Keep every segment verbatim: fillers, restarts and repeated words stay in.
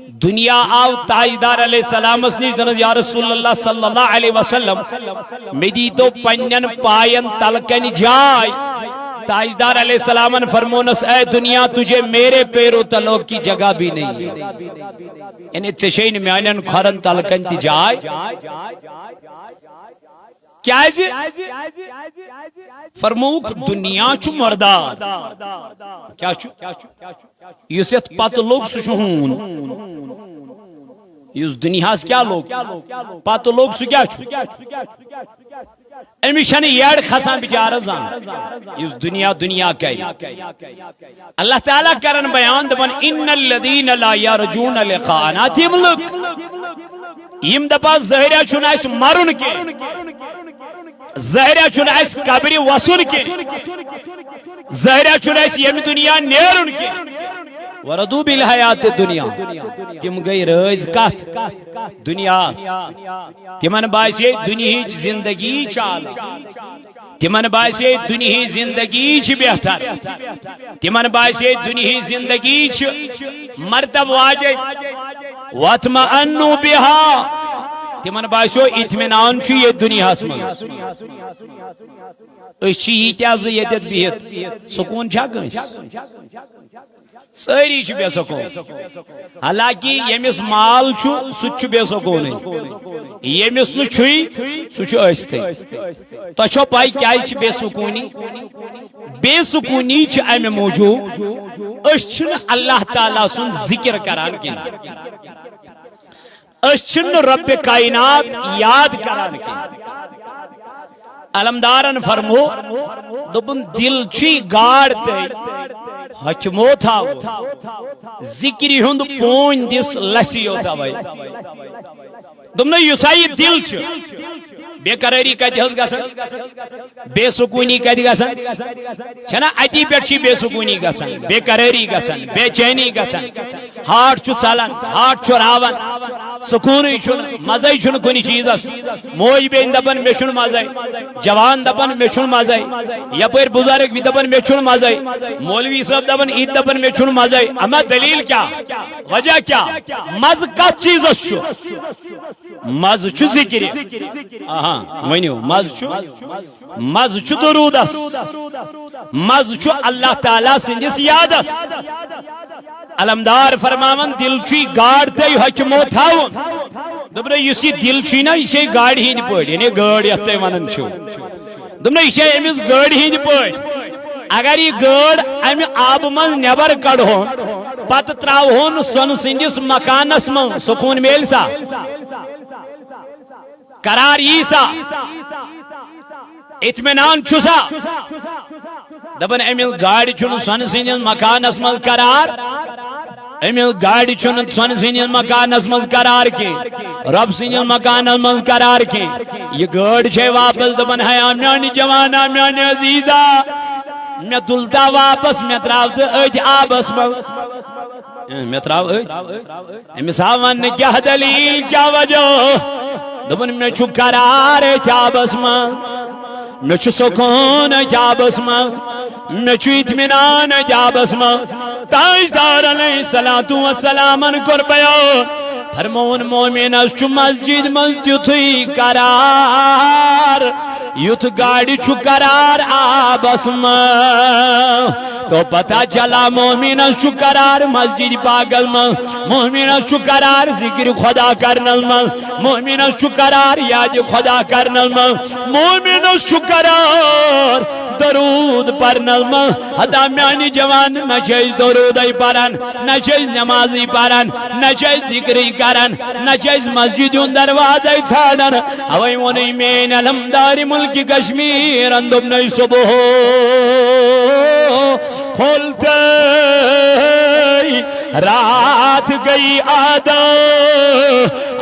دنیا آو تاجدار علیہ السلامس نِش، دنس، یا رسول اللہ صلی اللہ علیہ وسلم، مےٚ دیٖتو پننٮ۪ن پاین تلہٕ کنہِ جاے۔ تاجدار علیہ السلامن فرمونس، اے دنیا، تجھے میرے پیروں تلوں کی جگہ بھی نہیں ہے۔ یعنی ژےٚ چھے نہٕ میانٮ۪ن کھۄرن تلہٕ کنہِ تہِ جاے۔ کیازِ؟ فرمووُکھ، دنیا چھُ مردار۔ کیٛاہ چھُ؟ یُس یتھ پتہٕ لوٚگ، سُہ چھُ ہوٗن۔ یُس دُنیاہس کیٛاہ لوٚگ، پتہٕ لوٚگ، سُہ کیٛاہ چھُ؟ أمِس چھَنہٕ یٔڈ کھسان بِچارس زانٛہہ، یُس دُنیا دُنیا کرِ۔ اللہ تعالیٰ کرن بیان، دپان، "ان الذین لا یرجون لقاءنا"، تِم لُکھ یِم دپان، ظٲہرہ چھُنہٕ اَسہِ مرُن کینٛہہ، ظٲہرہ چھُنہٕ اَسہِ قبرِ وسُن کینٛہہ، ظٲہرہ چھُنہٕ اَسہِ ییٚمہِ دُنیا نیرُن کینٛہہ۔ ورضوا بالحیات الدنیا، تِم گٔے رٲضۍ کتھ؟ دُنیاہس۔ تِمن باسے دُنیہٕچ زندگی چھِ اعلیٰ۔ تِمن باسے دُنیہٕچ زندگی چھِ بہتر۔ تِمن باسے دُنیہٕچ زندگی چھِ مرتبہٕ واجے۔ واطمأنوا بها۔ تِمن باسیو اطمینان چھُ ییٚتہِ دُنیاہس منٛز۔ أسۍ چھِ ییٖتیٛاہ زٕ ییٚتٮ۪تھ بِہِتھ، سکوٗن چھا کٲنٛسہِ؟ سٲری چھِ بے سکوٗن۔ حالانکہ ییٚمِس مال چھُ، سُہ تہِ چھُ بے سکوٗنٕے۔ ییٚمِس نہٕ چھُے، سُہ چھُ ٲستھٕے۔ تۄہہِ چھو پَے کیٛازِ چھِ بے سکوٗنی؟ بے سکوٗنی چھِ اَمہِ موٗجوٗب، أسۍ چھِنہٕ اللہ تعالیٰ سُنٛد ذِکِر کران کینٛہہ۔ أسۍ چھِنہٕ رۄبِ کائنات یاد کران کینٛہہ۔ علمدارن فرمو، دوٚپُن، دِل چھُے گاڈ تہٕ ہۄکھِ مو تھاوُن۔ ذِکرِ ہُنٛد پوٗنۍ دِس لَسہِ یوت اَوَے۔ دوٚپنَے، یُس ہا یہِ دِل چھُ، بے قرٲری کَتہِ حظ گژھان؟ بے سکوٗنی کَتہِ گژھان؟ چھَنا اَتی پٮ۪ٹھ چھِ بے سکوٗنی گژھان، بے قرٲری گژھان، بے چینی گژھان۔ ہارٹ چھُ ژلان، ہارٹ چھُ راوان، سکوٗنٕے چھُنہٕ، مزے چھُنہٕ کُنہِ چیٖزس۔ موج بیٚنہِ دپان، "مےٚ چھُنہٕ مزے"، جوان دپان، "مےٚ چھُنہٕ مزے"، یپٲرۍ بُزرگ بہِ دپان، "مےٚ چھُنہٕ مزے"، مولوی صٲب دپان، یہِ تہِ دپان، "مےٚ چھُنہٕ مزے"۔ اما دلیل کیٛاہ؟ وجہ کیٛاہ؟ مزٕ کتھ چیٖزس چھُ؟ مزٕ چھُ ذِکرِ۔ آہا، ؤنِو، مزٕ چھُ، مزٕ چھُ درودس، مزٕ چھُ اللہ تعالیٰ سٕنٛدِس یادس۔ علمدار فرماوان، دِل چھُے گاڈ تہٕ ہۄکھِ مو تھاوُن۔ دوٚپنَے، یُس یہِ دِل چھُے نا، یہِ چھے گاڈِ ہِنٛدۍ پٲٹھۍ، یعنی گٲڑۍ یَتھ تُہۍ وَنان چھِو۔ دوٚپنَے، یہِ چھے أمِس گٲڑِ ہِنٛدۍ پٲٹھۍ۔ اگر یہِ گٲڑ اَمہِ آبہٕ منٛز نٮ۪بر کڑہون، پتہٕ ترٛاوہون سۄنہٕ سٕنٛدِس مکانس منٛز، سکوٗن میلہِ سا؟ قرار یی سا؟ اطمینان چھُ سا؟ دپان، أمِس گاڑِ چھُنہٕ سۄنہٕ سٕنٛدِس مکانس منٛز قرار، أمِس گاڑِ چھُنہٕ سۄنہٕ سٕنٛدِس مکانس منٛز قرار کینٛہہ، رۄب سٕنٛدِس مکانس منٛز قرار کینٛہہ۔ یہِ گٲڑ چھے واپس دپان، ہے میانہِ جوانا، میانہِ عزیزا، مےٚ تُل تا واپس، مےٚ ترٛاو تہٕ أتھۍ آبس منٛز۔ اۭں، مےٚ ترٛاو أتھۍ۔ أمِس آو وننہٕ، کیٛاہ دلیٖل، کیٛاہ وجہ؟ دوٚپُن، مےٚ چھُ قرار أتھۍ آبس منٛز، مےٚ چھُ سکوٗن أتھۍ آبس منٛز، مےٚ چھُ اطمینان أتھۍ آبس منٛز۔ تاجدار علیہ الصلوۃ والسلامن کوٚر بیان، فرمووُن، مومنس چھُ مسجد منٛز تیُتھُے قرار، یُتھ گاڑِ چھُ قرار آبس منٛز۔ تو پتہ چلا، مومنس چھُ قرار مسجد پاکس منٛز، مومنس چھُ قرار ذکر خدا کرنس منٛز، مومنس چھُ قرار یاد خدا کرنس منٛز، مومنس چھُ قرار درود پرنس منٛز۔ ہتا میانہِ جوان، نہ چھِ أسۍ درودے پران، نہ چھِ أسۍ نمازٕے پران، نہ چھِ أسۍ ذکرٕے کران، نہ چھِ أسۍ مسجد ہُنٛد دروازے ژھانڈان۔ اوے ووٚنُے میٲنۍ علمدارِ ملکِ کشمیرن، دوٚپنَے، صبح کھولتے رات گئی آدھا،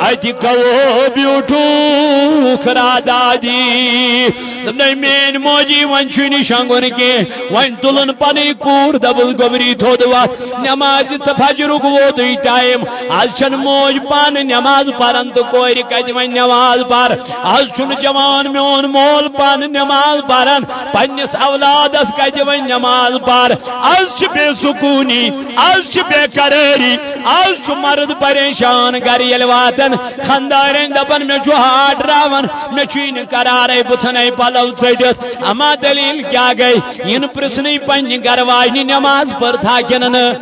اتہِ کَوو بیوٗٹھُکھ راتھ دادی۔ دوٚپنَے، میٲنۍ موجی، وۄنۍ چھُے نہٕ شۄنٛگُن کینٛہہ، وۄنۍ تُلُن پنٕنۍ کوٗر، دَپُس، گوٚبری، تھوٚد وۄتھ، نمازِ تہٕ فجرُک ووتُے ٹایم۔ از چھَنہٕ موج پانہٕ نماز پران تہٕ کورِ کتہِ وۄنۍ نماز پر۔ از چھُنہٕ جوان میون مول پانہٕ نماز پران، پننِس اولادس کتہِ وۄنۍ نماز پر۔ از چھِ بے سکوٗنی، از چھِ بے قرٲری۔ آز چھُ مرد پریشان، گرٕ ییٚلہِ واتان، خاندارٮ۪ن دپان، "مےٚ چھُ ہارٹ راوان، مےٚ چھُے نہٕ قرارے، بہٕ ژھٕنے پلو ژٔٹِتھ۔" اما دٔلیٖل کیٛاہ گٔے؟ یِنہٕ پرژھنٕے پننہِ گرٕ واجنہِ، نماز پٔرتھا کِنہٕ نہٕ؟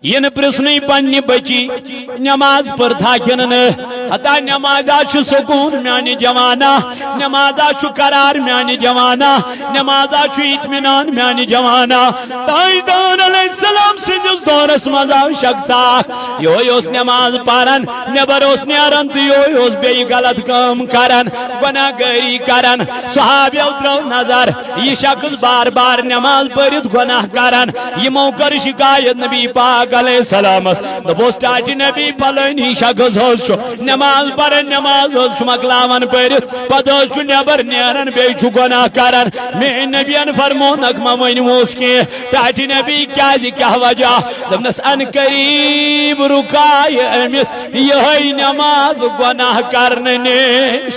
یِنہٕ پرژھنٕے پننہِ بچی، نماز پٔرتھا کِنہٕ نہٕ؟ ہتا نمازا چھُ سکوٗن میانہِ جوانا، نمازا چھُ قرار میانہِ جوانا، نمازا چھُ اطمینان میانہِ جوانا۔ تاجدار علیہ السلام سٕنٛدِس دورس منٛز آو شخص اکھ، یِہوٚے اوس نماز پران، نٮ۪بر اوس نیران تہٕ یِہوٚے اوس بیٚیہِ غلط کٲم کران، گۄناہ گٲری کران۔ صحابیو ترٲو نظر، یہِ شخص بار بار نماز پٔرِتھ گۄناہ کران۔ یِمو کٔر شکایت نبی پاک علیہ السلامس، دوٚپُس، "ٹاٹہِ نبی، پلٲنی شخص حظ چھُ نماز پران، نماز حظ چھُ مۄکلاوان پٔرِتھ، پتہٕ حظ چھُ نٮ۪بر نیران، بیٚیہِ چھُ گۄناہ کران۔" میٲنۍ نبین فرمونکھ، "مہ ؤنِوس کینٛہہ۔" ٹاٹہِ نبی، کیازِ، کیاہ وجہ؟ دوٚپنس، "ان قریب رُکایہِ أمِس یِہے نماز گۄناہ کرنہٕ نِش۔"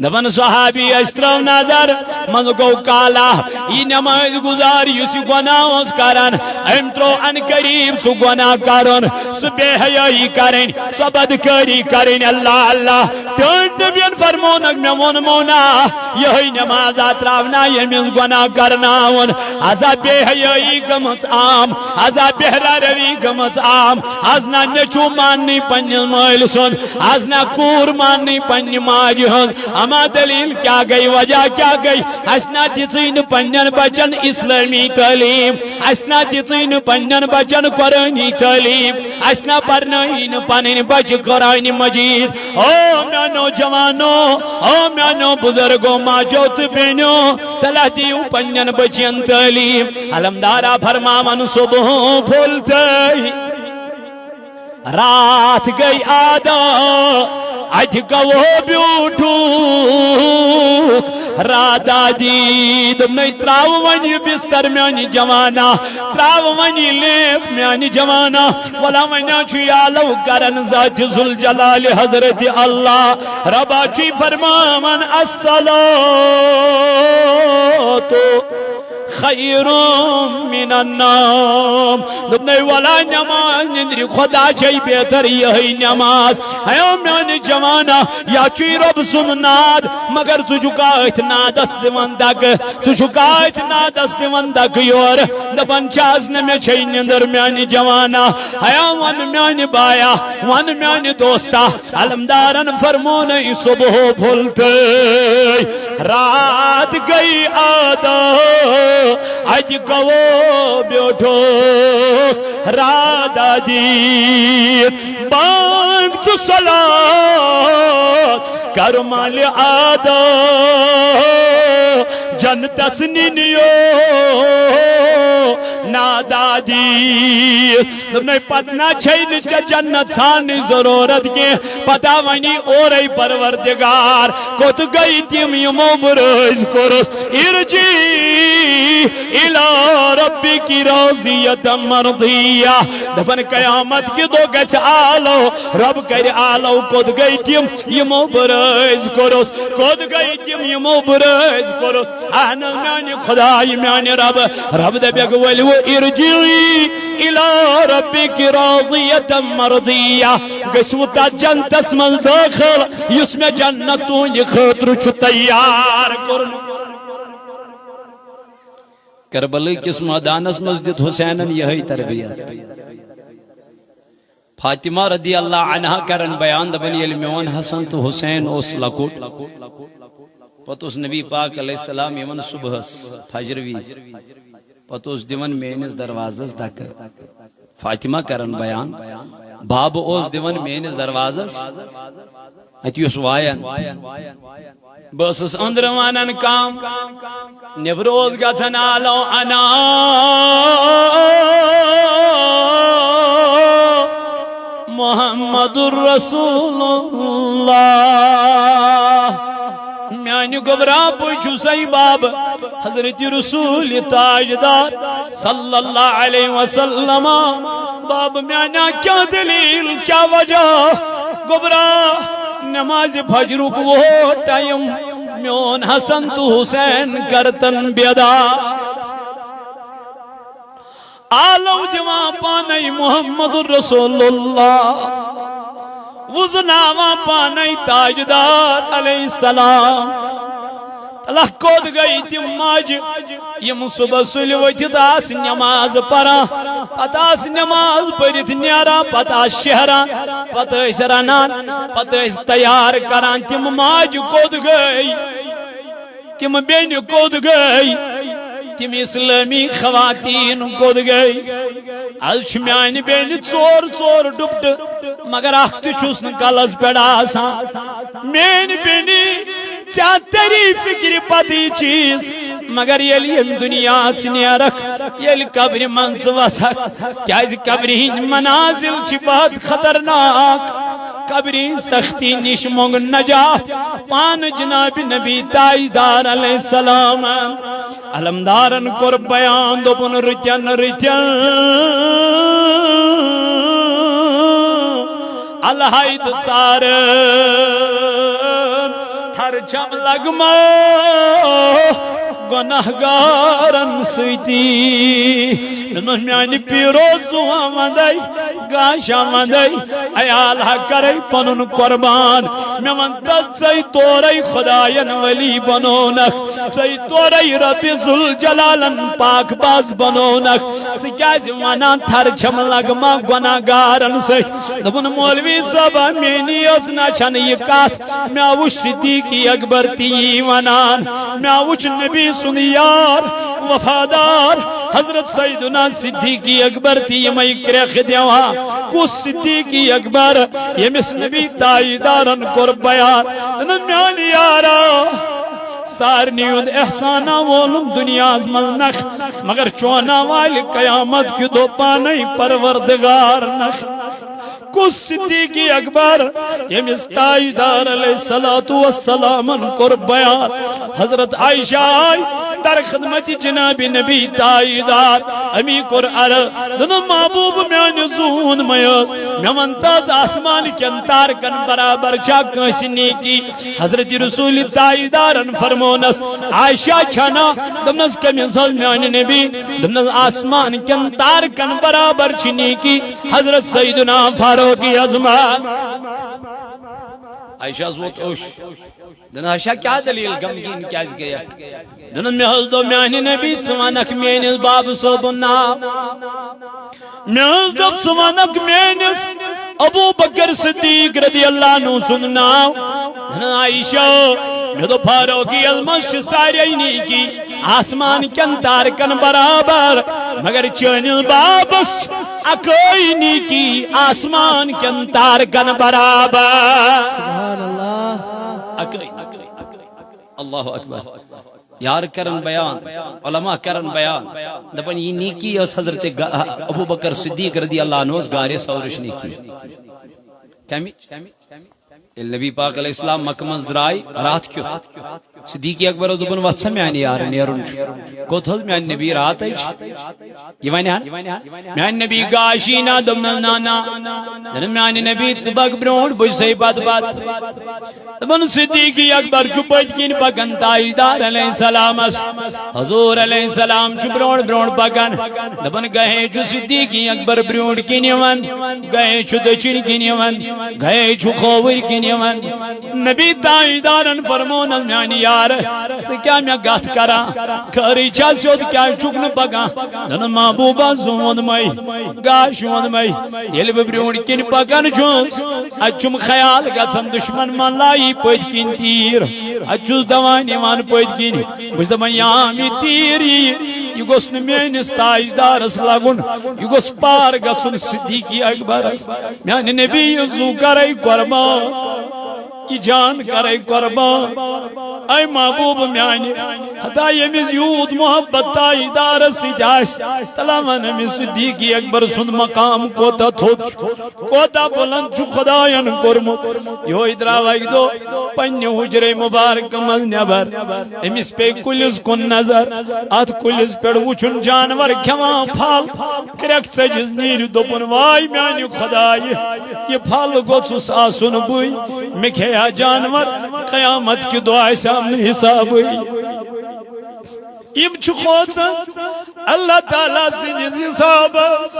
دپان صحابی، اسہِ ترٲو نظر، منٛزٕ گوٚو کالا، یہِ نماز گزار یُس یہِ گۄناہ اوس کران، أمۍ ترٛوو ان قریب سُہ گۄناہ کرُن، سُہ بے حیٲیی کرٕنۍ، سۄ بدکٲری کرٕنۍ۔ اللہ اللہ، تہنٛدۍ نبین فرمونکھ، مےٚ ووٚنمو نا، یِہے نمازا ترٛاونا ییٚمِس گۄناہ کرناوُن۔ ازا بے حیٲیی گٔمٕژ عام، ازا بے روی گٔمٕژ عام، از نہ نیٚچو ماننٕے پننِس مٲلۍ سُنٛد، از نہ کوٗر ماننٕے پننہِ ماجہِ ہٕنٛز۔ اما دلیل کیٛاہ گٔے، وجہ کیٛاہ گٔے؟ اسہِ نہ دِژٕے نہٕ پننٮ۪ن بچن اسلٲمی تعلیٖم، اسہِ نہ دِژٕے نہٕ پننٮ۪ن بچن قرٲنی تعلیٖم، اسہِ نہ پرنٲیی نہٕ پنٕنۍ بچہِ قرآنِ مجیٖد۔ او میانیو جوانو، او میانیو بزرگو، ماجو تہٕ بیٚنیو، تلہ دِیِو پننٮ۪ن بچن تعلیٖم۔ علمدارا فرماوان صبح پھوٚل تہٕ راتھ گٔے آدا، اتہِ گوٚو بیوٗٹھُکھ راتھ دادی۔ دوٚپمَے، ترٛاو وۄنۍ یہِ بستر میانہِ جوانا، ترٛاو وۄنۍ یہِ لیپ میانہِ جوانا۔ ولا وۄنۍ چھُ یہِ آلو کران ذات ذوالجلال حضرت اللہ۔ ربا چھُے فرماوان، الصلاۃ خیر من النوم۔ دوٚپمَے، ولا نماز نِندرِ خدا چھے بہتر یِہے نماز۔ ہیو میانہِ جوانا، یا چھُے رۄب سُنٛد ناد، مگر ژٕ چھُکھ أتھۍ نادس دِوان دکہٕ، ژٕ چھُکھ أتھۍ نادس دِوان دکہٕ یورٕ۔ دپان چھَس نہٕ مےٚ چھے نِندٕر میانہِ جوانا۔ ہیا وَن میانہِ بایا، وَن میانہِ دوستا، علمدارن فرمونَے صبح پھوٚل تہٕ رات گٔے آدا، اتہِ گوٚو بیوٗٹھُکھ راتھ دادی۔ بانگ تہٕ صلات کر مالہِ آدا، جنتس نِنیو نادادی۔ دوٚپمَے، پتہٕ نہ چھے نہٕ ژےٚ جنت ژھانٕچ ضروٗرت کینٛہہ۔ پتہ وَنی اورَے پروردگار، کوٚت گٔے تِم یِمو بہٕ رٲضۍ کوٚرُس؟ ارجعی الی ربک راضیۃ مرضیہ۔ دپان قیامت کہِ دۄہ گژھِ آلو، رب کرِ آلو، کوٚت گٔے تِم یِمو بہٕ رٲضۍ کوٚرُس؟ کوٚت گٔے تِم یِمو بہٕ رٲضۍ کوٚرُس؟ اہن میانہِ خدایہِ، میانہِ رب۔ رب دپکھ، ؤلِو ارجعی الی ربک راضیۃ مرضیہ۔ گٔژھِو تتھ جنتس منٛز دٲخل، یُس مےٚ جنت تُہنٛدِ خٲطرٕ چھُ تیار کوٚرمُت۔ کربلہٕ کِس مٲدانس منٛز دیُت حسینن یِہے تربیت۔ فاطمہ رضی اللہ عنہا کرن بیان، دپان، ییٚلہِ میون حسن تہٕ حسین اوس لۄکُٹ، پتہٕ اوس نبی پاک علیہ السلام یِوان صبحس فجر وِزِ، پتہٕ اوس دِوان میٲنِس دروازس دکہٕ۔ فاطمہ کرن بیان، بابہٕ اوس دِوان میٲنِس دروازس، اتہِ اوس وایان۔ بہٕ ٲسٕس أنٛدرٕ ونان کم، نیٚبرٕ اوس گژھان آلو انا محمد رسول اللہ۔ میانہِ گوٚبرا، بہٕ چھُسے بابہٕ حضرت رسول تاجدار صلی اللہ علیہ وسلم۔ بابہٕ میانیا، کیٛاہ دلیل، کیٛاہ وجہ؟ گوٚبرا، نمازِ فجرُک ووت ٹایم، میون حسن تہٕ حسین کرتن بیدار۔ آلو دِوان پانے محمد رسول اللہ، وُزناوان پانے تاجدار علیہ السلام۔ تلہ کوٚت گٔے تِم ماجہِ، یِم صبح سُلہِ ؤتھِتھ آسہٕ نماز پران، پتہٕ آسہٕ نماز پٔرِتھ نیران، پتہٕ آسہٕ شہران، پتہٕ ٲسۍ رنان، پتہٕ ٲسۍ تیار کران۔ تِم ماجہِ کوٚت گٔے؟ تِم بیٚنہِ کوٚت گٔے؟ تِم اسلٲمی خواتین کوٚت گٔے؟ از چھِ میانہِ بیٚنہِ ژور ژور ڈُپٹہٕ، مگر اکھ تہِ چھُس نہٕ کلس پٮ۪ٹھ آسان۔ میٲنۍ بیٚنہِ، ژےٚ تری فکرِ پتہٕ یہِ چیز، مگر ییٚلہِ ییٚمہِ دُنیا ژٕ نیرکھ، ییٚلہِ قبرِ منٛز ژٕ وسکھ، کیازِ قبرِ ہٕنٛدۍ منازل چھِ بہت خطرناک۔ قبرِ سختی نِش مۄنگ نجات پانہٕ جناب نبی تاجدار علیہ السلام۔ علمدارن کوٚر بیان، دوٚپُن، رٕتٮ۪ن رٕتٮ۪ن الحید ژارن تھر چھم لگما گناہگارن سۭتی۔ مےٚ دوٚپ، میانہِ پیٖرو، ژٕ وَن وَندَے، گاشا وَندَے، عیال ہا کرے پنُن قربان۔ مےٚ وَن تس، ژے تورے خداین ولی بنونکھ، ژے تورے رب ذوالجلالن پاک باز بنونکھ۔ ژٕ کیازِ وَنان تھر چھم لگما گناہگارن سۭتۍ؟ دوٚپُن، مولوی صٲب، میٲنی یٲژ نہ چھنہٕ یہِ کتھ، مےٚ وُچھ صدیق اکبر تہِ یی ونان، مےٚ وُچھ نبی سُنٛد یار وفادار حضرت سیدنا صدیق اکبر تہِ یِمے کرٛیکھ دِوان۔ کُس صدیق اکبر؟ ییٚمِس نبی تاجدارن کوٚر بیان، دوٚپُن، میانہِ یارا، سارنٕے ہُنٛد احسانہ وولُم دُنیاہس منٛز نکھ، مگر چونہ والہِ قیامت کہِ دۄہ پانے پروردگار نکھ۔ کُس صدیق اکبر، ییٚمِس تاجدار علیہ الصلوۃ والسلامن کوٚر بیان؟ حضرت عائشہ آے در خدمت جناب نبی تاجدار، امی کوٚر عرض، دوٚپُن، محبوب میانہِ زوٗن مے ٲس، مےٚ وَن تہٕ حظ، آسمان کٮ۪ن تارکن برابر چھا کٲنٛسہِ نیکی؟ حضرت رسول تاجدارن فرمونس، عائشہ چھنا؟ دوٚپنس، کٔمِس حظ میانہِ نبی؟ دوٚپنس، آسمان کٮ۪ن تارکن برابر چھِ نیکی حضرت سیدنا فاروق اعظم۔ عائشہ ہس ووت اوٚش۔ دوٚپنس، عائشہ، کیٛاہ دٔلیٖل، غمگیٖن کیٛازِ گٔیکھ؟ دوٚپنس، مےٚ حظ دوٚپ میانہِ نبی، ژٕ ونکھ میٲنِس بابہٕ صٲبُن ناو؟ مےٚ حظ دوٚپ، ژٕ ونکھ میٲنِس ابو بکر صدیق رضی اللہ عنہ سُنٛد ناو؟ دوٚپنس، عائشہ، مےٚ دوٚپ، فاروق اعظمس چھِ سارے نیکی آسمان کٮ۪ن تارکن برابر، مگر چٲنِس بابس چھِ اکٲے نیکی آسمان کٮ۪ن تارکن برابر۔ سبحان اللہ۔ اکٲے۔ اللہ اکبر۔ یار کرن بیان، علماء کرن بیان، دپان، یہِ نیکی ٲس حضرت گ-، ابو بکر صدیق رضی اللہ عنہ ہس غارِ ثورٕچ نیکی۔ کمِچ؟ ییٚلہِ نبی پاک علیہ السلام مکہ منٛز درٛاے راتھ کیُتھ، صدیق اکبرس دوٚپُن، وۄتھ سا میانہِ یارٕ، نیرُن چھُ۔ کوٚت حظ میانہِ نبی؟ راتھٕے چھُ۔ یہِ ونہِ ہا، میانہِ نبی گاشی نا؟ دوٚپنس، نہ، نہ۔ دوٚپُن، میانہِ نبی، ژٕ پکھ برونٛٹھ، بہٕ چھُسے پتہٕ پتہٕ۔ دوٚپُن، صدیق اکبر چھُ پٔتۍ کِنۍ پکان تاجدار علیہ السلامس۔ حضور علیہ السلام چھُ برونٛٹھ برونٛٹھ پکان۔ دپان، گہے چھُ صدیق اکبر برونٛٹھ کِنۍ یِوان، گہے چھُ دٔچھِنۍ کِنۍ یِوان، گہے چھُ کھووٕرۍ کِنۍ یِوان۔ نبی تاجدارن فرمونس، میانہِ یارٕ، ژٕ کیٛاہ مےٚ گتھ کران؟ خٲرٕے چھا سیوٚد، کیٛازِ چھُکھ نہٕ پکان؟ دوٚپُن، محبوبا، زوٗن مے، گاش ووٚن مے، ییٚلہِ بہٕ برونٛٹھ کِنۍ پکان چھُس، اتہِ چھُم خیال گژھان دشمن ما لایی پٔتۍ کِنۍ تیٖر۔ اتہِ چھُس دوان یِوان پٔتۍ کِنۍ۔ بہٕ چھُس دپان، یا یہِ تیٖر یی، یہِ گوٚژھ نہٕ میٲنِس تاجدارس لگُن، یہِ گوٚژھ پار گژھُن صدیق اکبرس۔ میانہِ نبی، یہِ زُو کرے قربان، یہِ جان کرے قربان۔ اے محبوب میانہِ، ہتا ییٚمِس یوٗت محبت تاجدارس سۭتۍ آسہِ، تلا ون أمِس صدیق اکبر سُنٛد مقام کوتاہ تھوٚد چھُ۔ کوتاہ بلند چھُ خداین کوٚرمُت۔ یہوے درٛاو اکہِ دۄہ پننہِ حجرے مبارک منٛز نٮ۪بر۔ أمِس پیٚیہِ کُلِس کُن نظر۔ اتھ کُلِس پٮ۪ٹھ وُچھُن جانور کھٮ۪وان پھل۔ کرٛٮ۪کھ ژٔجِس نیٖرِتھ دوٚپُن، واے میانہِ خدایہِ، یہِ پھل گوٚژھُس آسُن بٕے۔ مےٚ کھیٚیا جانور، قیامت کہِ دۄہ آسہِ ہم نہٕ حسابٕے۔ یِم چھِ کھوژان اللہ تعالیٰ سٕنٛدِس حسابس۔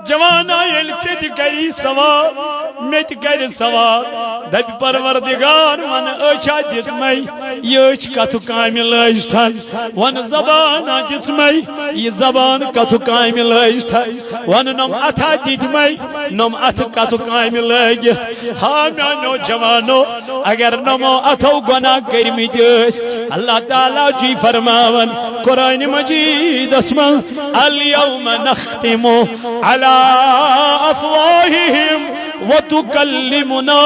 جوانا، ییٚلہِ ژےٚ تہِ کری ثواب، مےٚ تہِ کرِ ثواب، دپہِ پروردگار، ون أچھا دِژمے، یہِ أچھ کتھٕ کامہِ لٲج تھن، ون زبانا دِژمے، یہِ زبان کتھٕ کامہِ لٲج تھن، ون نۄم اتھا دِتمے، نۄم اتھٕ کتھٕ کامہِ لٲگِتھ۔ ہا میانیو جوانو، اگر نمو اتھو گناہ کرمٕتۍ ٲسۍ، اللہ تعالیٰ چھُے فرماوان قرآن مجیدس منٛز، الیوم نختم علی افواہہم وتکلمنا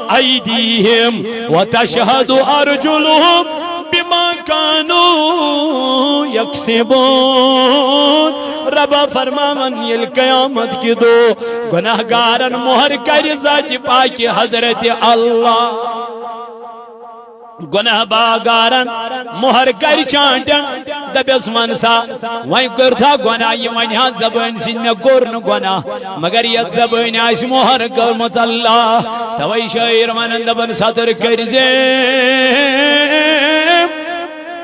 ایدیہم وتشہد ارجلہم بما کانوا یکسبون۔ ربا فرماوان، ییٚلہِ قیامت کہِ دۄہ گناہ گارن مۄہر کرِ ذاتِ پاکہِ حضرت اللہ، گناہ گارن مۄہر کرِ چانٹن، دپٮ۪س، ون سا، وۄنۍ کوٚرتھا گناہ؟ یہِ ونہِ ہا زبٲنۍ سۭتۍ، مےٚ کوٚر نہٕ گناہ، مگر یتھ زبٲنۍ آسہِ مۄہر کٔرمٕژ اللہ۔ توے شٲعر ونان، دپان، ستر کٔرۍ زِ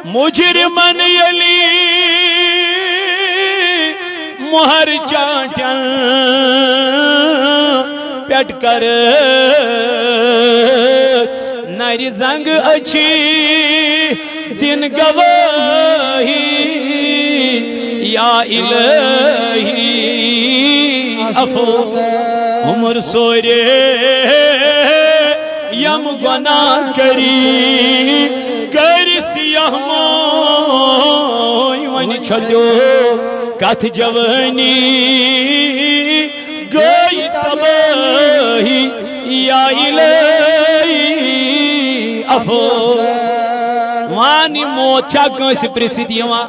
مجرمن ییٚلہِ مۄہر چانٹن پٮ۪ٹھ کر نرِ زنگ أچھی دِن گوٲہی، یا الہی عفو عمر سورے یم گناہ کری کر سیاہ موی، ونہِ چھتیو کتھ جوانی گئی تباہی، یا الہی عفو۔ وانی موت چھا کٲنٛسہِ پرژھِتھ یِوان؟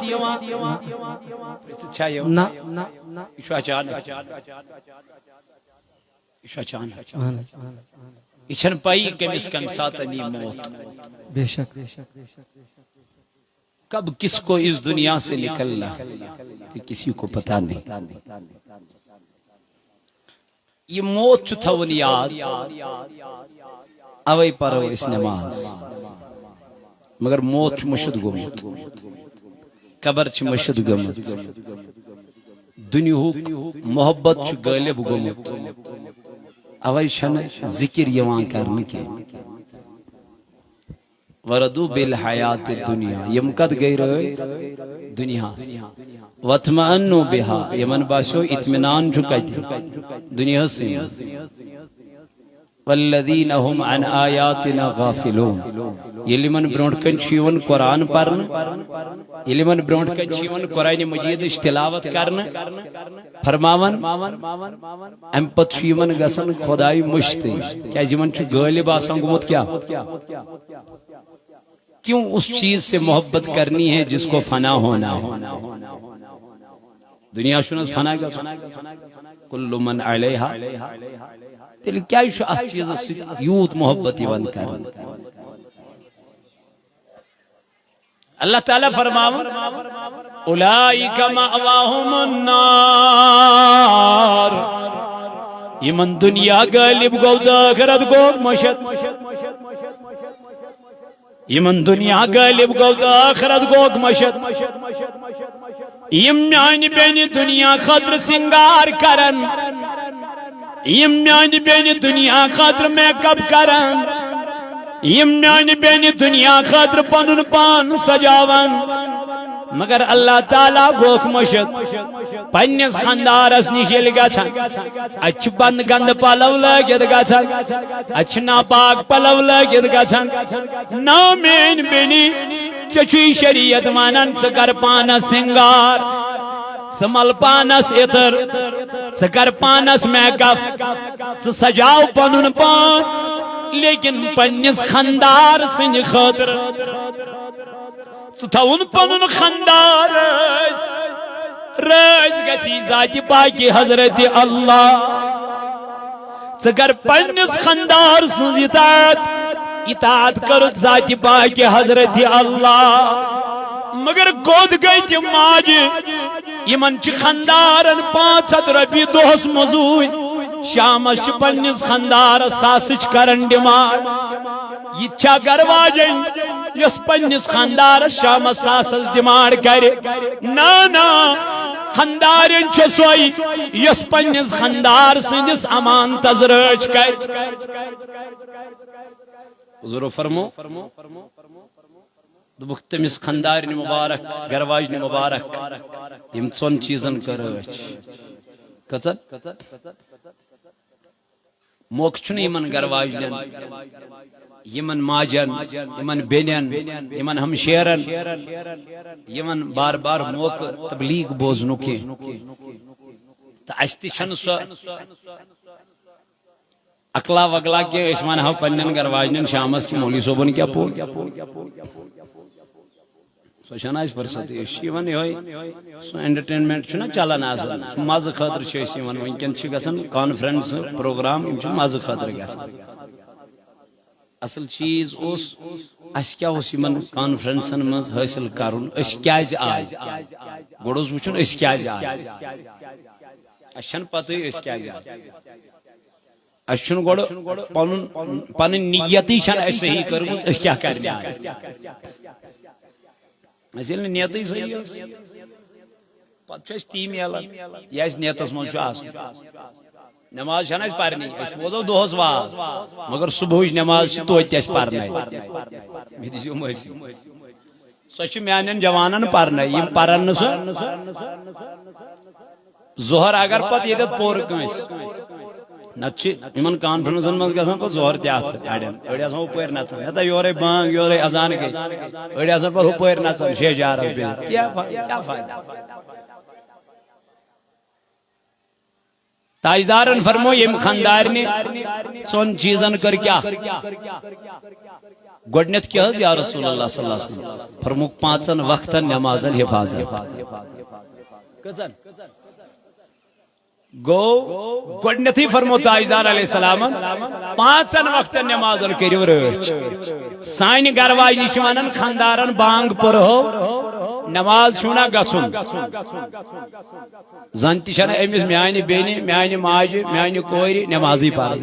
پرژھِتھ چھا یِوان؟ نہ۔ یہِ چھُ اچانک۔ یہِ چھُ اچانک۔ اہن حظ۔ یہِ چھَنہٕ پَیی کٔمِس کَمہِ ساتہٕ یی موت۔ بے شک۔ کب کس کو اس دنیا سے نکلنا ہے، کسی کو پتہ نہیں۔ یہِ موت چھُ تھاوُن یاد، اوے پرو أسۍ نماز۔ مگر موت چھُ مٔشِتھ گوٚمُت، قبر چھِ مٔشِتھ گٔمٕژ، دُنیہُک محبت چھُ غٲلب گوٚمُت، اوے چھَنہٕ ذکر یِوان کرنہٕ کینٛہہ۔ وردو بالحیات الدنیا، یِم کتھ گٔے رٲضۍ؟ دُنیاہس۔ وطمأنوا بها، یِمن باسیو اطمینان چھُ کتہِ؟ دُنیاہسٕے منٛز۔ والذین هم عن آیاتنا غافلون، ییٚلہِ یِمن برونٛٹھ کنہِ چھُ یِوان قرآن پرنہٕ، ییٚلہِ یِمن برونٛٹھ کنہِ چھُ یِوان قرآن مجیدٕچ تلاوت کرنہٕ، فرماوان، امہِ پتہٕ چھُ یِمن گژھان خداے مٔشتٕے، کیازِ یِمن چھُ غٲلب آسان گوٚمُت کیٛاہ؟ کیوں اس چیز سے محبت کرنی ہے جس کو فنا ہونا ہے؟ دنیا چھُنہٕ حظ فنا گژھُن؟ کل من علیہا۔ تیٚلہِ کیازِ چھُ اتھ چیزس سۭتۍ یوٗت محبت یِوان کرنہٕ؟ اللہ تعالیٰ فرماوان، اولئک مأواہم النار، یِمن دنیا غٲلب گوٚو تہٕ ٲخرت گوٚو مٔشِتھ۔ یِمن دنیا غٲلب گوٚو تہٕ ٲخرت گوٚو مٔشِتھ۔ یِم میانہِ بیٚنہِ دنیا خٲطرٕ سِنگار کرن، یِم میانہِ بیٚنہِ دنیا خٲطرٕ میک اپ کرن، یِم میانہِ بیٚنہِ دنیا خٲطرٕ پنُن پان سجاون، مگر اللہ تعالیٰ گوٚکھ مٔشِتھ۔ پننِس خاندارس نِش ییٚلہِ گژھن، اتہِ چھِ بند گندٕ پلو لٲگِتھ گژھن، اتہِ چھِ ناپاک پلو لٲگِتھ گژھن۔ نا میٲنۍ بیٚنہِ، ژےٚ چھُے شریعت ونان، ژٕ کر پانس سِنگار، ژٕ مل پانس عطر، ژٕ کر پانس میک اپ، ژٕ سجاو پنُن پان، لیکن پننِس خاندار سٕنٛدِ خٲطرٕ ژٕ تھاوُن پنُن خاندار رٲضۍ، رٲضۍ گژھی ذاتِ پاکہِ حضرت اللہ۔ ژٕ کر پننِس خاندار سٕنٛز اطاعت، اطاعت کٔرٕتھ ذاتِ پاکہِ حضرت اللہ۔ مگر کوٚت گٔے تِم ماجہِ؟ یِمن چھِ خاندارن پانٛژھ ہتھ رۄپیہِ دۄہس مٔزوٗرۍ۔ شامس چھِ پننِس خاندارس ساسٕچ کران ڈیمانڈ۔ یہِ چھا گرٕ واجٮ۪ن، یۄس پننِس خاندارس شامس ساسس ڈیمانڈ کرِ؟ نہ، نہ، خاندارٮ۪ن چھِ سۄے، یۄس پننِس خاندار سٕنٛدِس امانتس رٲچھ کرِ۔ حضور فرمو، دوٚپُکھ، تٔمِس خاندارنہِ مبارک، گرواجنہِ مبارک، یِم ژۄن چیٖزن کٔر رٲچھ۔ کٔژن؟ موقعہٕ چھُنہٕ یِمن گرواجنٮ۪ن، یِمن ماجن، یِمن بیٚنٮ۪ن، یِمن ہمشیرن، یِمن بار بار موقعہٕ تبلیغ بوزنُک کینٛہہ۔ تہٕ اَسہِ تہِ چھَنہٕ سۄ اکلا وکلا کینٛہہ، أسۍ ونہو پننٮ۪ن گرواجنٮ۪ن شامس کہِ مولوی صٲبن کیٛاہ پوٚر۔ سۄ چھنہٕ اَسہِ فرصت۔ أسۍ چھِ یِوان یِہوٚے، سُہ entertainment چھُنہ چلان آسان، سُہ مزٕ خٲطرٕ چھِ أسۍ یِوان۔ وٕنکٮ۪ن چھِ گژھان conference، program، یِم چھِ مزٕ خٲطرٕ گژھان۔ اصل چیٖز اوس، اَسہِ کیٛاہ اوس یِمن conferenceن منٛز حٲصِل کرُن؟ أسۍ کیٛازِ آے؟ گۄڈٕ اوس وٕچھُن، أسۍ کیٛازِ آے؟ اَسہِ چھنہٕ پتہٕے أسۍ کیٛازِ آے۔ اَسہِ چھُنہٕ گۄڈٕ پنُن، پنٕنۍ نیتی چھنہٕ اَسہِ صحیح کٔرمٕژ، أسۍ کیٛاہ کرنہِ آے؟ اَسہِ ییٚلہِ نہٕ نیتٕے صحیح ٲس، پتہٕ چھُ اَسہِ تی میلان، یہِ اَسہِ نیتس منٛز چھُ آسان۔ نماز چھنہٕ اَسہِ پرنی، أسۍ بوزو دۄہس واز، مگر صبحٕچ نماز چھِ توتہِ اَسہِ پرنَے۔ مےٚ دیٖزیو معٲفی۔ سۄ چھِ میانٮ۪ن جوانن پرنَے، یِم پرن نہٕ سۄ۔ ظہر اگر پتہٕ ییٚتٮ۪تھ پوٚر کٲنٛسہِ، نتہٕ چھِ یِمن conferenceن منٛز گژھان پتہٕ ظہر تہِ اَتھٕ اَڑٮ۪ن۔ أڑۍ آسان ہُپٲرۍ نژان، ہتا یورے بانگ، یورے اذان گٔے۔ أڑۍ آسان پتہٕ ہُپٲرۍ نژان شیٚہجارس بیٚیہِ۔ کیٛاہ فا-، کیٛاہ فٲیدٕ؟ تاجدارن فرمو، ییٚمہِ خاندارنہِ ژۄن چیٖزن کٔر کیٛاہ؟ گۄڈٕنٮ۪تھ کیٛاہ حظ یا رسول اللہ صلی اللہ علیہ وسلم؟ فرمووُکھ، پانٛژن وقتن نمازن حفاظت۔ کٔژن؟ گوٚو، گۄڈٕنٮ۪تھٕے فرمو تاجدار علیہ السلامن، پانٛژن وقتن نمازن کٔرِو رٲچھ۔ سانہِ گرٕ واجنہِ چھِ ونان، خاندارن بانگ پٔرہو، نماز چھُو نہ گژھُن۔ زن تہِ چھنہٕ أمِس میانہِ بیٚنہِ، میانہِ ماجہِ، میانہِ کورِ نمازٕے پرٕنۍ۔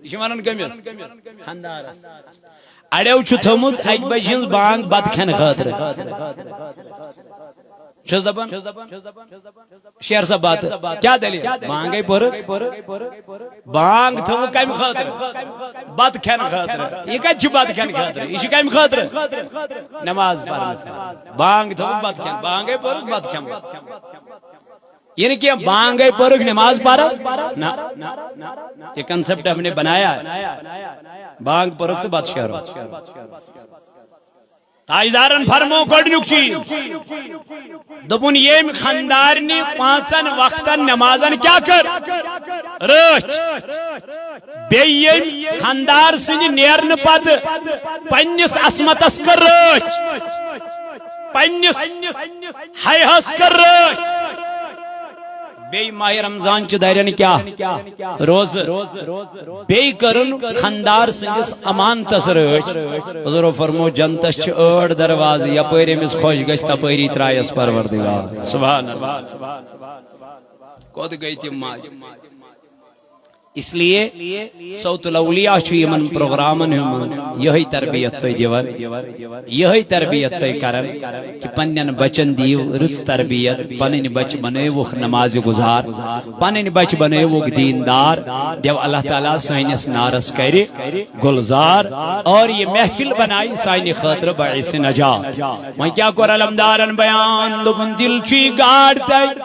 یہِ چھِ ونان کٔمِس؟ خاندارس۔ اڑیو چھُ تھٲومٕژ اکہِ بجہِ ہٕنٛز بانگ بتہٕ کھٮ۪نہٕ خٲطرٕ۔ چھُس دپان، شیر صٲب بتہٕ، کیٛاہ دٔلیٖل؟ بانگے پٔرٕکھ۔ بانگ تھٲوٕکھ کمہِ خٲطرٕ؟ بتہٕ کھٮ۪نہٕ خٲطرٕ۔ یہِ کتہِ چھِ بتہٕ کھٮ۪نہٕ خٲطرٕ؟ یہِ چھِ کمہِ خٲطرٕ؟ نماز پرنہٕ خٲطرٕ۔ بانگ تھٲوٕکھ بتہٕ کھٮ۪نہٕ، بانگے پٔرٕکھ، بتہٕ کھٮ۪مو۔ یہِ نہٕ کینٛہہ، بانگے پٔرٕکھ، نماز پرو نہ۔ یہ concept ہم نے بنایا ہے۔ بانگ پٔرٕکھ تہٕ بتہٕ شیرو۔ تاجدارن فرمو گۄڈٕنیُک چیٖز، دوٚپُن، ییٚمۍ خاندارنہِ پانٛژن وقتن نمازن کیٛاہ کٔر؟ رٲچھ۔ بیٚیہِ ییٚمۍ خاندار سٕنٛدِ نیرنہٕ پتہٕ پننِس عصمتس کٔر رٲچھ، پننِس حیاہس کٔر رٲچھ۔ بیٚیہِ ماہِ رمضان چہِ دَرٮ۪ن کیٛاہ؟ روزٕ۔ بیٚیہِ کٔرٕن خاندار سٕنٛدِس امانتس رٲچھ۔ حضورو فرمو، جنتس چھِ ٲٹھ دروازٕ، یپٲرۍ أمِس خۄش گژھِ تپٲری ترٛایس پروردگار۔ سبحان اللہ۔ کوٚت گٔے تِم ماجہِ؟ اس لیے صوت الاولیاء چھُ یِمن پروگرامن منٛز یِہے تربیت تُہۍ دِوان، یِہے تربیت تُہۍ کران کہ پننٮ۪ن بچن دِیِو رٕژ تربیت، پنٕنۍ بچہِ بنٲیوُکھ نماز گزار، پنٕنۍ بچہِ بنٲیوُکھ دیندار۔ دیو اللہ تعالیٰ سٲنِس نارس کرِ گلزار اور یہ محفل بنائی سانہِ خٲطرٕ باعث نجات۔ وۄنۍ کیٛاہ کوٚر علمدارن بیان؟ دوٚپُن، دِل چھُے گاڈ تَے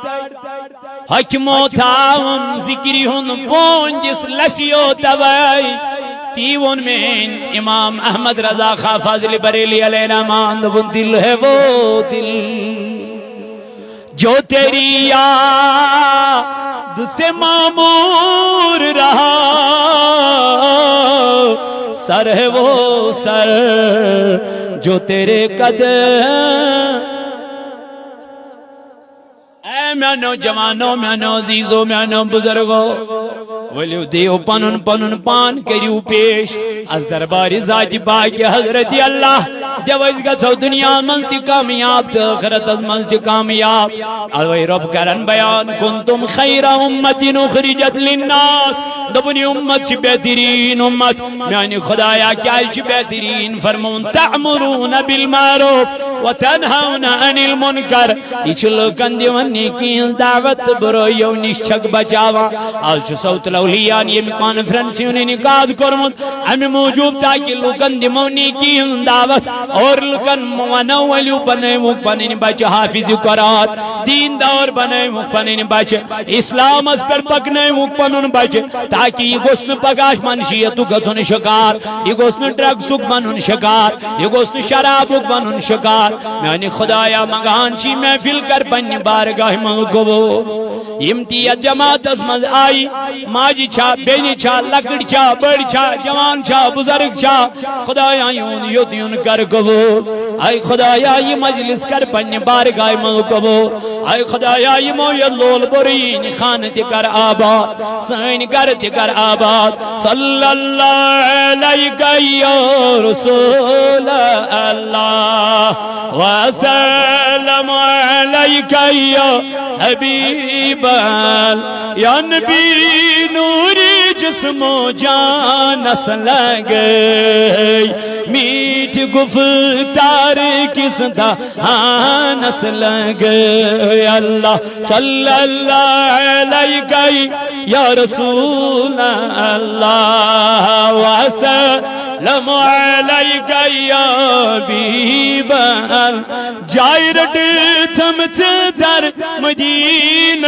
حکمو تھاوُن ذکرِ ہُنٛد پونٛجِس لَسیو تَوَے۔ تی ووٚن میٛٲنۍ امام احمد رضا خاں فاضل بریلی علیہ الرحمان، دوٚپُن، دل ہے وہ دل جو تیری یاد سے معمور رہا، سر ہے وہ سر جو تیرے قدم۔ اے میانو جوانو، میانو عزیزو، میانو بزرگو، ؤلِو دِیِو پنُن پنُن پان کٔرِو پیش از دربارِ ذاتِ پاکِ حضرت اللہ۔ تہِ أسۍ گژھو دُنیا منٛز تہِ کامیاب تہٕ ٲخرتس منٛز تہِ کامیاب۔ اوے رۄب کرن بیان، "کنتم خیر امة اخرجت للناس"۔ دوٚپُن، یہِ اُمت چھِ بہتریٖن اُمت۔ میانہِ خدایا، کیازِ چھِ بہتریٖن؟ فرمووُن، "تأمرون بالمعروف وتنهون عن المنکر"۔ یہِ چھِ لوٗکن دِوان نیکی ہٕنٛز دعوت تہٕ بُرٲیو نِش چھکھ بچاوان۔ آز چھُ صوت الاولیاءن ییٚمہِ کانفرنسہِ ہُنٛد انعقاد کوٚرمُت، امہِ موٗجوٗب تاکہِ لوٗکن دِمو نیکی ہُنٛد دعوت اور لوٗکن ونو، ؤلِو بنٲیوُکھ پنٕنۍ بچہِ حافظ قرآن، دیندار بنٲیوُکھ پنٕنۍ بچہِ، اسلامس پٮ۪ٹھ پکنٲیوُکھ پنُن بچہِ، تاکہِ یہِ گوٚژھ نہٕ پگاہ منشیتُک گژھُن شکار، یہِ گوٚژھ نہٕ ڈرگسُک بنُن شکار، یہِ گوٚژھ نہٕ شرابُک بنُن شکار۔ میانہِ خدایا، منگان چھی محفل کر پننہِ بارگاہہِ منٛز قبول۔ یِم تہِ یتھ جماعتس منٛز آیہِ، ماجہِ چھا، بیٚنہِ چھا، لۄکٕٹۍ چھا، بٔڑۍ چھا، جوان چھا، بُزرگ چھا، خدایا، یِہُنٛد یوٚت یُن کر قبول۔ اے خدایا، یہِ مجلس کر پننہِ بارگاہہِ منٛز قبول۔ اے خدایا، یِمو یہِ لول بوٚرُے خانہٕ تہِ کر آباد، سٲنۍ گرٕ تہِ کر آباد۔ صلی اللہ علیک یا رسول اللہ، وسلم علیک یا حبیب اللہ۔ یا نبی نور جسم و جانس لگے، میٹھ گفتار کس دہانس لگے۔ اللہ صلی اللہ علیک یا رسول اللہ، وسلم علیک یا حبیب اللہ۔ جاے رٔٹِتھ تھٲمٕژ در مدینہ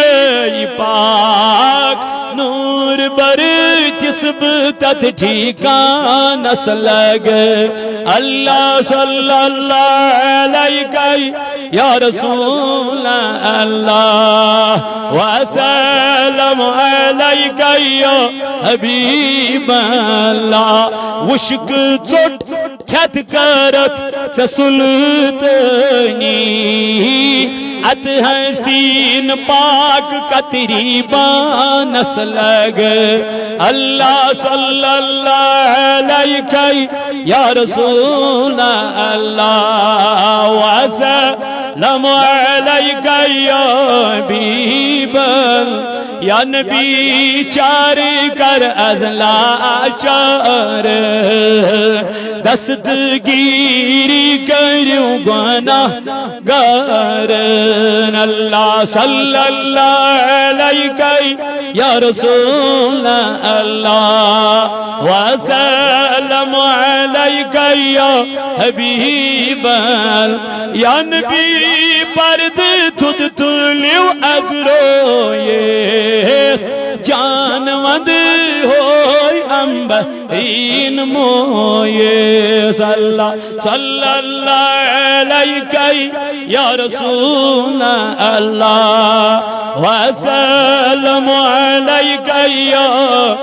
پاک، نور بر تس بہٕ تتھ ٹھیکانس لگے۔ اللہ صلی اللہ علیک یا رسول اللہ، وسلم علیک یا حبیب اللہ۔ وُشک ژوٚٹ کھٮ۪تھ کٔرٕتھ ژےٚ سُلطٲنی، اتھ حسین پاک قطری بانس لگے۔ اللہ صلی اللہ علیک یا رسول اللہ، وسلم علیک یا حبیب اللہ۔ یا نبی چار کر از لاچار، دستگیری کریو گناہ گارن۔ اللہ صلی اللہ علیک یا رسول اللہ، وسلم علیک یا حبیب اللہ۔ یا نبی پردٕ تھوٚد تُلِو از رویس، جان وند ہوے امبر این مویس۔ اللہ صلی اللہ علیک یا رسول اللہ، وسلم علیک یا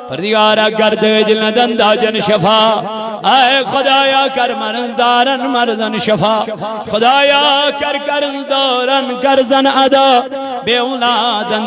پروردگارا، کر دٲدِل نہٕ دنداجن شفا۔ اے خدایا، کر مرض دارن مرضن شفا۔ خدایا، کر قرض دارن قرضن ادا۔ بے اولادن